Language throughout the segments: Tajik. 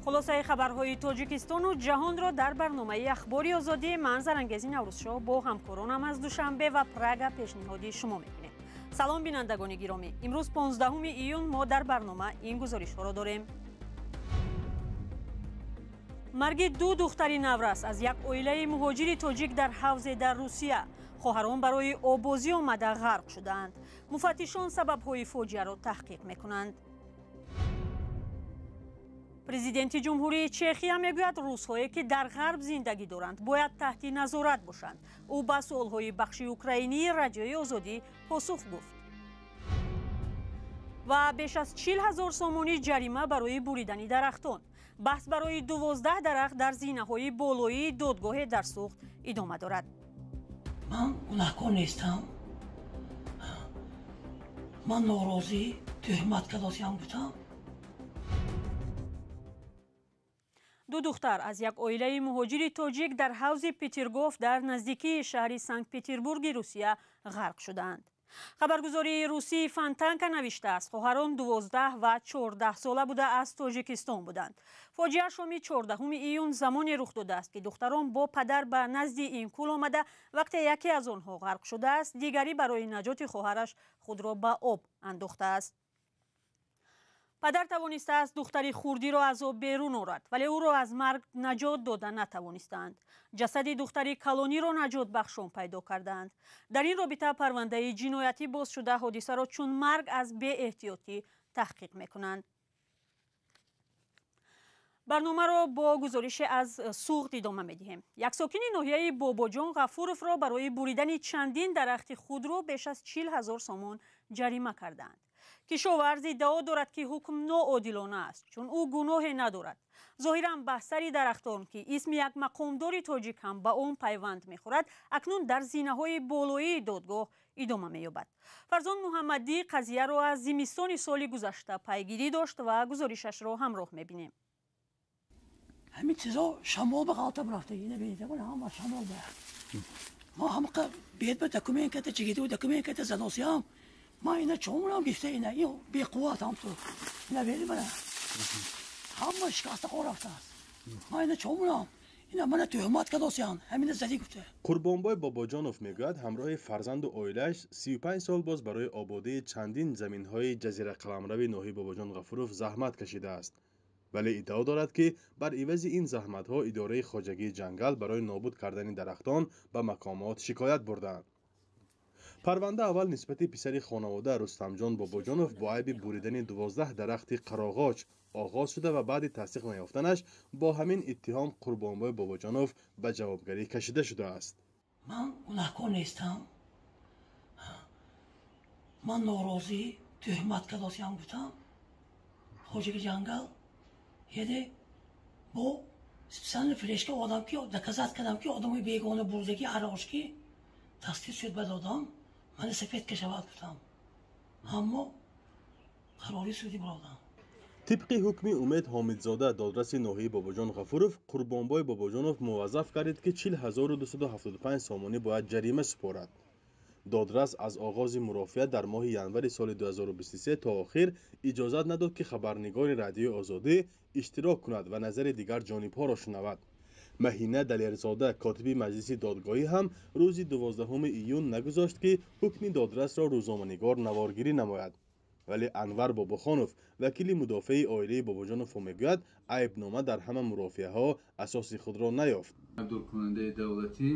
Хулосаи хабарҳои Тоҷикистону ҷаҳонро дар барномаи Ахбори Озодӣ ман Зарангези Наврӯзшоҳ бо ҳамкоронам аз Душанбе ва Прага пешниҳоди шумо мекунем. Салом, бинандагони гиромӣ. Имрӯз 15 июн мо дар барнома ин гузоришҳоро дорем. Марги ду духтари наврас аз як оилаи муҳоҷири тоҷик дар ҳавзе дар Русия. Хоҳарон барои оббозӣ омада ғарқ шудаанд. Муфаттишон сабабҳои фоҷиаро таҳқиқ мекунанд. Президенти Ҷумҳурии Чехия мегӯяд, русҳое ки дар ғарб зиндагӣ доранд, бояд таҳти назорат бошанд. Ӯ ба суолҳои бахши украинии Радиои Озодӣ посух гуфт. Ва беш аз 40 000 сомонӣ ҷарима барои буридани дарахтон. Баҳс барои 12 дарахт дар зинаҳои болоии додгоҳе дар Суғд идома дорад. Ман гунаҳкор нестам. Ман норозӣ, тӯҳмат кардосиам гуфтам. Ду духтар аз як оилаи муҳоҷири тоҷик дар ҳавзи Петергоф дар наздикии шаҳри Санкт Петербурги Русия ғарқ шудаанд. Хабаргузории русии Фонтанка навиштааст, хоҳарон 12 ва 14 сола буда, аз Тоҷикистон буданд. Фоҷиа шоми 14 июн замоне рух додааст, ки духтарон бо падар ба назди ин кӯл омада, вақте яке аз онҳо ғарқ шудааст, дигарӣ барои наҷоти хоҳараш худро ба об андохтааст. Падар тавонистааст духтари хурдиро аз об берун орад, вале ӯро аз марг наҷот дода натавонистаанд. Ҷасади духтари калониро наҷотбахшон пайдо кардаанд. Дар ин робита парвандаи ҷиноятӣ боз шуда, ҳодисаро чун марг аз беэҳтиётӣ таҳқиқ мекунанд. Барномаро бо гузорише аз Суғд идома медиҳем. Як сокини ноҳияи Бобоҷон Ғафуровро барои буридани чандин дарахти худро беш аз 40 000 сомон ҷарима кардаанд. Кишоварз иддао дорад, ки ҳукм ноодилона аст, чун ӯ гуноҳе надорад. Зоҳиран, баҳсари дарахтон, ки исми як мақомдори тоҷик ҳам ба он пайванд мехӯрад, акнун дар зинаҳои болоии додгоҳ идома меёбад. Фарзон Муҳаммадӣ қазияро аз зимистони соли гузашта пайгирӣ дошт ва гузоришашро ҳамроҳ мебинем. Ҳамин чизо шамол ба ғалта рафта, ина бинед, ҳама шамол ба. Ма ҳамақа бед ба документ ката чигиду документ ката задосиам. Ма ина чомунам гифта, ина ин беқувват ҳам ту. Ина бери мана. Ҳама шикаста хор рафтааст. Ма ина чомунам. Ина мана тӯҳмат кадосиан. Ҳамина задӣ гуфта. Қурбонбой Бобоҷонов мегӯяд, ҳамроҳи фарзанду оилааш 35 сол боз барои ободии чандин заминҳои ҷазирақаламрави ноҳияи Бобоҷон Ғафуров заҳмат кашидааст, вале иддао дорад, ки бар ивази ин заҳматҳо идораи хоҷагии ҷангал барои нобуд кардани дарахтон ба мақомот шикоят бурдаанд. Парванда аввал нисбати писари хонавода Рустамҷон Бобоҷонов бо айби буридани 12 дарахти қароғоч оғоз шуда ва баъди тасдиқ наёфтанаш бо ҳамин иттиҳом Қурбонбой Бобоҷонов ба ҷавобгарӣ кашида шудааст. Ман гунаҳкор нестам. Ман норозӣ, тӯҳмат кардосиам гуфтам. Хоҷаги ҷангал еде бо специально флешка одам ки доказать кардам, ки одамои бегона бурдаги арошки тасдиқ шуд, ба додам, мана сафед кашавад гуфтам, аммо қарори суди буродам. Тибқи ҳукми Умед Ҳомидзода, додраси ноҳияи Бобоҷон Ғафуров, Қурбонбой Бобоҷонов муваззаф кардид, ки 40 275 сомонӣ бояд ҷарима супорад. Додрас аз оғози мурофиа дар моҳи январи соли 2023 то охир иҷозат надод, ки хабарнигори Радиои Озодӣ иштирок кунад ва назари дигар ҷонибҳоро шунавад. Маҳина Далерзода, котиби маҷлиси додгоҳӣ, ҳам рӯзи 12 июн нагузошт, ки ҳукми додрасро рӯзноманигор наворгирӣ намояд. Вале Анвар Бобохонов, вакили мудофеи оилаи Бобоҷоновҳо, мегӯяд, айбнома дар ҳама мурофиаҳо асоси худро наёфт. Айбдоркунандаи давлатӣ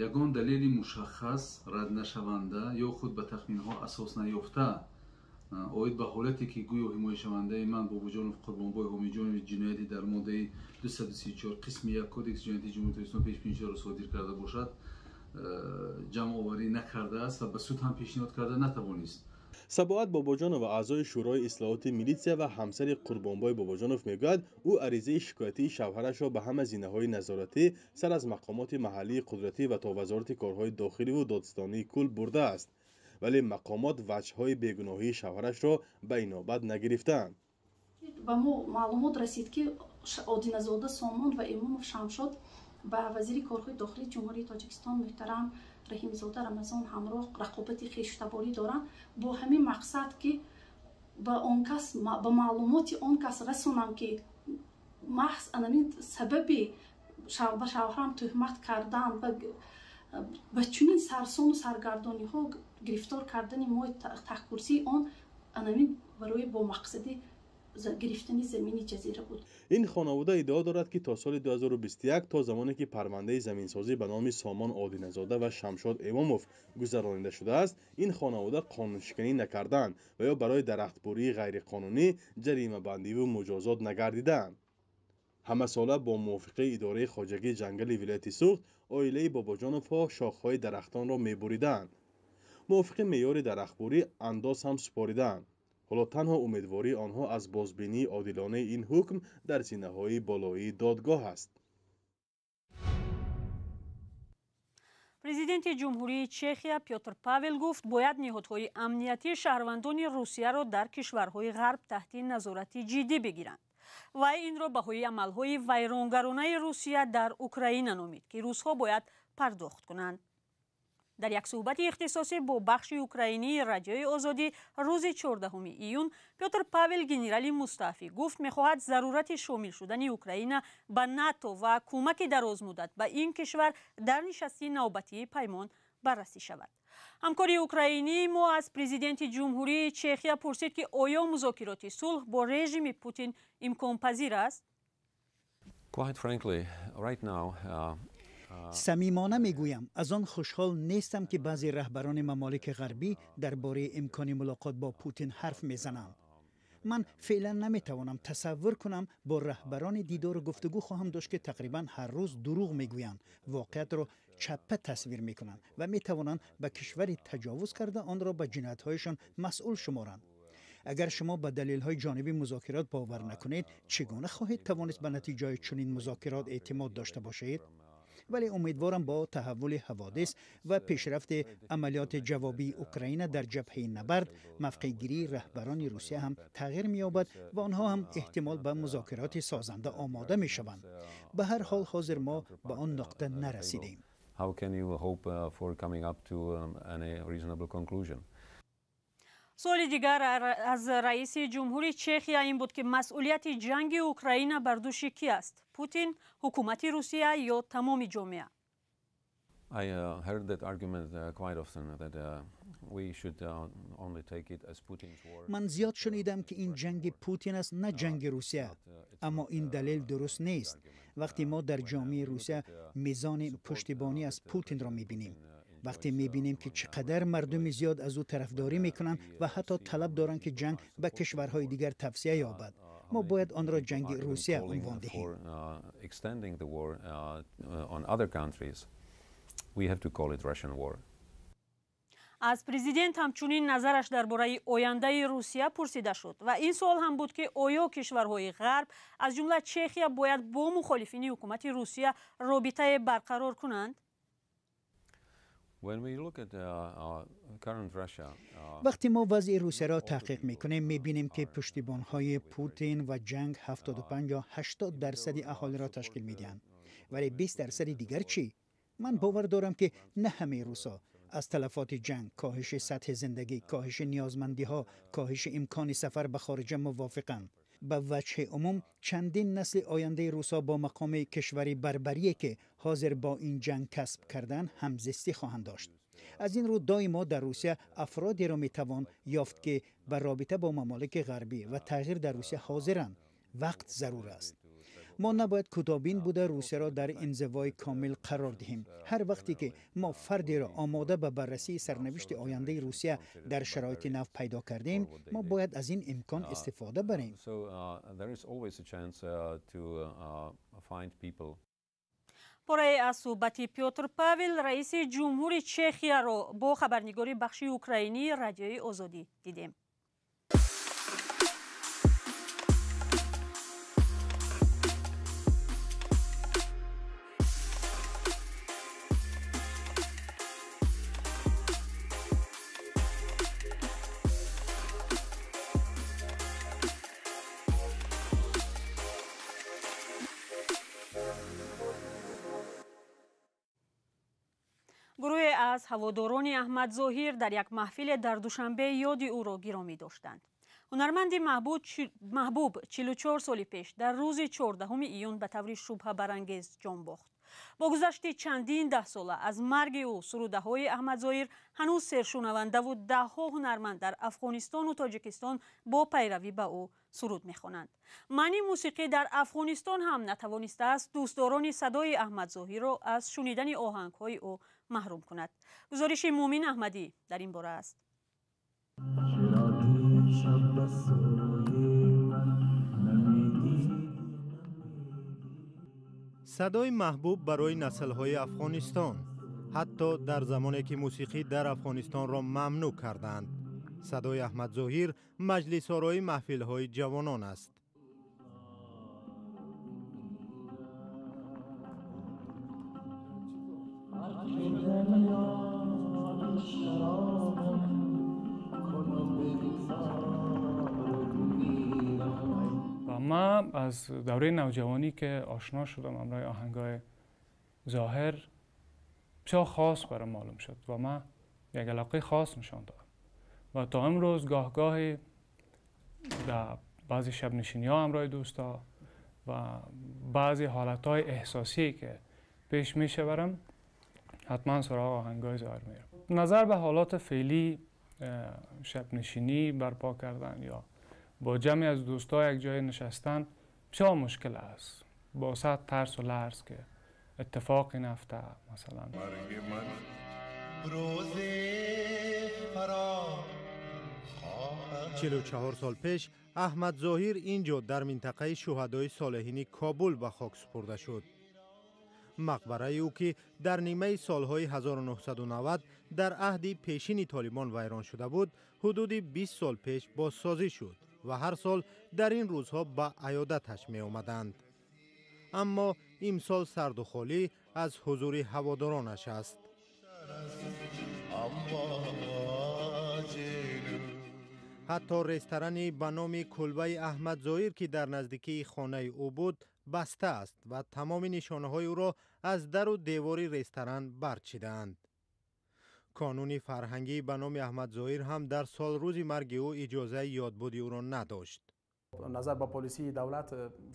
ягон далели мушаххас, раднашаванда ё худ ба тахминҳо асос наёфта оид ба ҳолате, ки гӯё ҳимояшавандаи ман Бобоҷонов Қурбонбой Ҳомиҷонови ҷинояти дар моддаи 234 қисми 1 Кодекси ҷиноятии Ҷумҳурии Тоҷикистон пешбинишударо содир карда бошад, ҷамъоварӣ накардааст ва ба суд ҳам пешниҳод карда натавонист. Сабоат Бобоҷонова, аъзои Шӯрои ислоҳоти милитсия ва ҳамсари Қурбонбой Бобоҷонов, мегӯяд, ӯ аризаи шикоятии шавҳарашро ба ҳама зинаҳои назоратӣ, сар аз мақомоти маҳаллии қудратӣ ва то Вазорати корҳои дохиливу додситонии кул бурдааст, вале мақомот ваҷҳҳои бегуноҳии шавҳарашро ба инобат нагирифтаанд. Ба мо маълумот расид, ки Одиназода Сомон ва Имомов Шамшод ба вазири корҳои дохилии Ҷумҳурии Тоҷикистон муҳтарам Раҳимзода Рамазон ҳамроҳ рақобати хештаборӣ доранд. Бо ҳамин мақсад, ки ба он кас, ба маълумоти он кас расонам, ки Маҳз анамин сабаби ба шавҳарам туҳмат кардан ва ба чунин сарсону саргардониҳо гирифтор кардани мои таҳкурсии он анамин барои бо мақсади гирифтани замини ҷазира буд. Ин хонавода иддао дорад, ки то соли 2021, то замоне ки парвандаи заминсозӣ ба номи Сомон Одиназода ва Шамшод Эмомов гузаронида шудааст, ин хонавода қонуншиканӣ накардаанд ва ё барои дарахтбурии ғайриқонунӣ ҷаримабандиву муҷозот нагардидаанд. Ҳамасола бо мувофиқаи идораи хоҷагии ҷангали вилояти Суғд оилаи Бобоҷоновҳо шохҳои дарахтонро мебуридаанд. Мувофиқи меъёри дарахтбурӣ андоз ҳам супоридаанд. Ҳоло танҳо умедвории онҳо аз бозбинии одилонаи ин ҳукм дар зинаҳои болоии додгоҳ аст. Президенти Ҷумҳурии Чехия Пётр Павел гуфт, бояд ниҳодҳои амниятӣ шаҳрвандони Русияро дар кишварҳои ғарб таҳти назорати ҷиддӣ бигиранд. Вай инро баҳои амалҳои вайронгаронаи Русия дар Украина номид, ки русҳо бояд пардохт кунанд. Дар як суҳбати ихтисосӣ бо бахши украинии Радиои Озодӣ рӯзи 14 июн Пётр Павел, генерали мустаъфӣ, гуфт, мехоҳад зарурати шомил шудани Украина ба НАТО ва кӯмаки дарозмуддат ба ин кишвар дар нишасти навбатии паймон баррасӣ шавад. Ҳамкори украинии мо аз президенти Ҷумҳурии Чехия пурсид, ки оё музокироти сулҳ бо режими Путин имконпазир аст? Самимона мегӯям, аз он хушҳол нестам, ки баъзе раҳбарони мамолики ғарбӣ дар бораи имкони мулоқот бо Путин ҳарф мезананд. Ман феълан наметавонам тасаввур кунам бо раҳбарони дидору гуфтугӯ хоҳам дошт, ки тақрибан ҳар рӯз дурӯғ мегӯянд, воқеатро чаппа тасвир мекунанд ва метавонанд ба кишвари таҷовуз карда онро ба ҷиноятҳояшон масъул шуморанд. Агар шумо ба далелҳои ҷониби музокирот бовар накунед, чӣ гуна хоҳед тавонист ба натиҷаи чунин музокирот эътимод дошта бошед? Вале умедворам, бо таҳаввули ҳаводис ва пешрафти амалиёти ҷавобии Украина дар ҷабҳаи набард, мавқеъгирии раҳбарони Русия ҳам тағйир меёбад ва онҳо ҳам эҳтимол ба музокироти созанда омода мешаванд. Ба ҳар ҳол, ҳозир мо ба он нуқта нарасидем. How can you hope for coming up to any reasonable conclusion? Суоли дигар аз раиси Ҷумҳури Чехия ин буд, ки масъулияти ҷанги Украина бар дӯши кӣ аст: Путин, ҳукумати Русия ё тамоми ҷомеа? I heard that argument quite often, that we should only take it as Putin's war. Ман зиёд шунидам, ки ин ҷанги Путин аст, на ҷанги Русия, аммо ин далел дуруст нест. Вақте мо дар ҷомеаи Русия мизони пуштибонӣ аз Путинро мебинем, вақте мебинем, ки чӣ қадар мардуми зиёд аз ӯ тарафдорӣ мекунанд ва ҳатто талаб доранд, ки ҷанг ба кишварҳои дигар тавсия ёбад, мо бояд онро ҷанги Русия унвон диҳем. Extending the war on other countries, we have to call it Russian war. Аз президент ҳамчунин назараш дар бораи ояндаи Русия пурсида шуд ва ин суол ҳам буд, ки оё кишварҳои ғарб, аз ҷумла Чехия, бояд бо мухолифини ҳукумати Русия робитае барқарор кунанд? Вақте мо вазъи Русияро таҳқиқ мекунем, мебинем, ки пуштибонҳои Путин ва ҷанг 75 ё 80 дарсади аҳолиро ташкил медиҳанд. Вале 20 дарсади дигар чӣ? Ман бовар дорам, ки на ҳамаи русҳо аз талафоти ҷанг, коҳиши сатҳи зиндагӣ, коҳиши ниёзмандиҳо, коҳиши имкони сафар ба хориҷа мувофиқанд. Ба ваҷҳи умум, чандин насли ояндаи русҳо бо мақоми кишвари барбарие, ки ҳозир бо ин ҷанг касб кардан, ҳамзистӣ хоҳанд дошт. Аз ин рӯ, доимо дар Русия афродеро метавон ёфт, ки ба робита бо мамолики ғарбӣ ва тағйир дар Русия ҳозиранд. Вақт зарур аст. Мо набояд кӯтобин буда Русияро дар инзивои комил қарор диҳем. Ҳар вақте ки мо фардеро омода ба баррасии сарнавишти ояндаи Русия дар шароити нав пайдо кардем, мо бояд аз ин имкон истифода барем. Порае аз суҳбати Пётр Павел, раиси Ҷумҳури Чехияро бо хабарнигори бахши украинии Радиои Озодӣ дидем. Гурӯҳе аз ҳаводорони Аҳмад Зоҳир дар як маҳфиле дар Душанбе ёди ӯро гиромӣ доштанд. Ҳунарманди маҳбуб 44 соли пеш дар рӯзи 14 июн ба таври шубҳабарангез ҷон бохт. Бо гузашти чандин даҳсола аз марги ӯ сурудаҳои Аҳмад Зоҳир ҳанӯз сершунавандаву даҳҳо ҳунарманд дар Афғонистону Тоҷикистон бо пайравӣ ба ӯ суруд мехонанд. Маънии мусиқӣ дар Афғонистон ҳам натавонистааст дӯстдорони садои Аҳмад Зоҳирро аз шунидани оҳангҳои ӯ маҳрум кунад. Гузориши Муъмин Аҳмадӣ дар ин бора аст. Садои маҳбуб барои наслҳои Афғонистон, ҳатто дар замоне ки мусиқӣ дар Афғонистонро мамнӯъ карданд. Садои Аҳмад Зоҳир маҷлисорои маҳфилҳои ҷавонон аст. من از دوره نوجوانی که آشنا شدم همراه آهنگای ظاهر بسیار خاص برام معلوم شد و من یک علاقه خاص نشان دادم و تا امروز گاه گاهی در بعضی شب نشینی ها همراه دوستا و بعضی حالت های احساسی که پیش میشه برم حتما سراغ آهنگای ظاهر میرم. نظر به حالات فعلی شب نشینی برپا کردن یا با جمعی از دوستا یک جای نشستن بسیار مشکل است. با صد ترس و لرز که اتفاقی نفته مثلا. 44 сол пеш Аҳмад Зоҳир инҷо дар минтақаи шуҳадои солеҳини Кобул ба хок супурда шуд. Мақбараи ӯ ки дар нимаи солҳои 1990 дар аҳди пешини Толибон вайрон шуда буд, ҳудуди 20 сол пеш бозсозӣ шуд ва ҳар сол дар ин рӯзҳо ба аёдаташ меомаданд. Аммо имсол сарду холӣ аз ҳузури ҳаводоронаш аст. Ҳатто ресторани ба номи кулбаи Аҳмад Зоҳир, ки дар наздикии хонаи ӯ буд, баста аст ва тамоми нишонаҳои ӯро аз дару девори ресторан барчидаанд. Кануни фарҳангӣ ба номи Аҳмад Зоҳир ҳам дар солрӯзи марги ӯ иҷозаи ёдбуди ӯро надошт. назар ба полисии давлат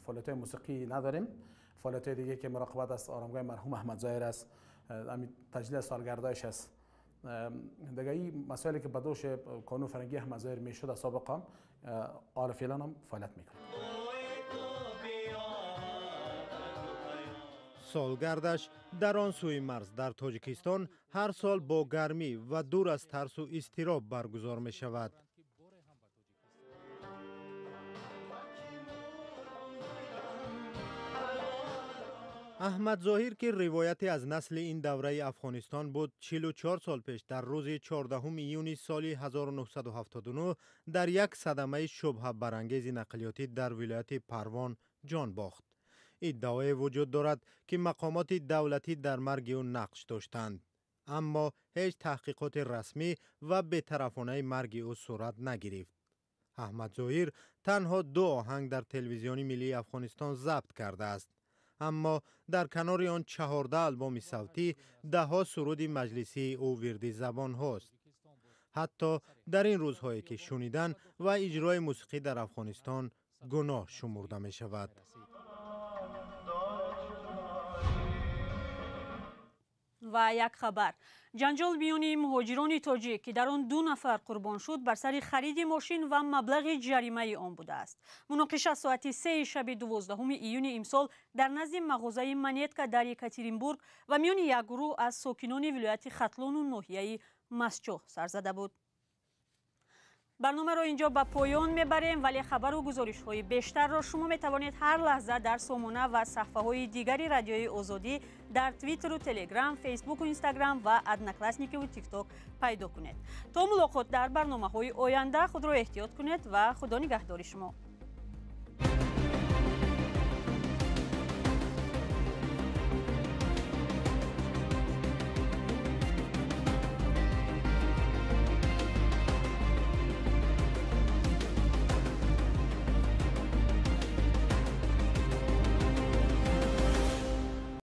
фаъолиятҳои мусиқӣ надорем. фаъолиятҳои диге ки муроқибат аз оромгоҳи марҳум Аҳмад Зоҳир аст, таҷлил аз солгардояш аст. دیگه این مسائلی که به دوش کانون فرهنگی احمد ظاهر میشد از سابقا آل فعلا هم فعالیت میکنه. солгардаш дар он сӯи марз дар Тоҷикистон ҳар сол бо гармӣ ва дур аз тарсу изтироб баргузор мешавад. Аҳмад Зоҳир, ки ривояте аз насли ин давраи Афғонистон буд, 44 сол пеш дар рӯзи 14 июни соли 1979 дар як садамаи шубҳабарангези нақлиётӣ дар вилояти Парвон ҷон бохт. Иддаое вуҷуд дорад, ки мақомоти давлатӣ дар марги ӯ нақш доштанд, аммо ҳеҷ таҳқиқоти расмӣ ва бетарафонаи марги ӯ сурат нагирифт. Аҳмад Зоҳир танҳо 2 оҳанг дар телевизиони миллии Афғонистон забт кардааст, аммо дар канори он 14 албоми савтӣ, даҳҳо суруди маҷлисии ӯ вирди забонҳост. Ҳатто дар ин рӯзҳое ки шунидан ва иҷрои мусиқӣ дар Афғонистон гуноҳ шумурда мешавад. Ва як хабар. Ҷанҷол миёни муҳоҷирони тоҷик, ки дар он 2 нафар қурбон шуд, бар сари хариди мошин ва маблағи ҷаримаи он будааст. Муноқиша соати 3 шаби 12 июни имсол дар назди мағозаи Монетка дар Екатеринбург ва миёни як гурӯҳ аз сокинони вилояти Хатлону ноҳияи Масчоҳ сар зада буд. Барномаро инҷо ба поён мебарем, вале хабару гузоришҳои бештарро шумо метавонед ҳар лаҳза дар сомона ва саҳфаҳои дигари Радиои Озодӣ дар Твиттеру Телеграм, Фейсбуку Инстаграм ва Одноклассникиву Тикток пайдо кунед. То мулоқот дар барномаҳои оянда худро эҳтиёт кунед ва Худо нигаҳдори шумо.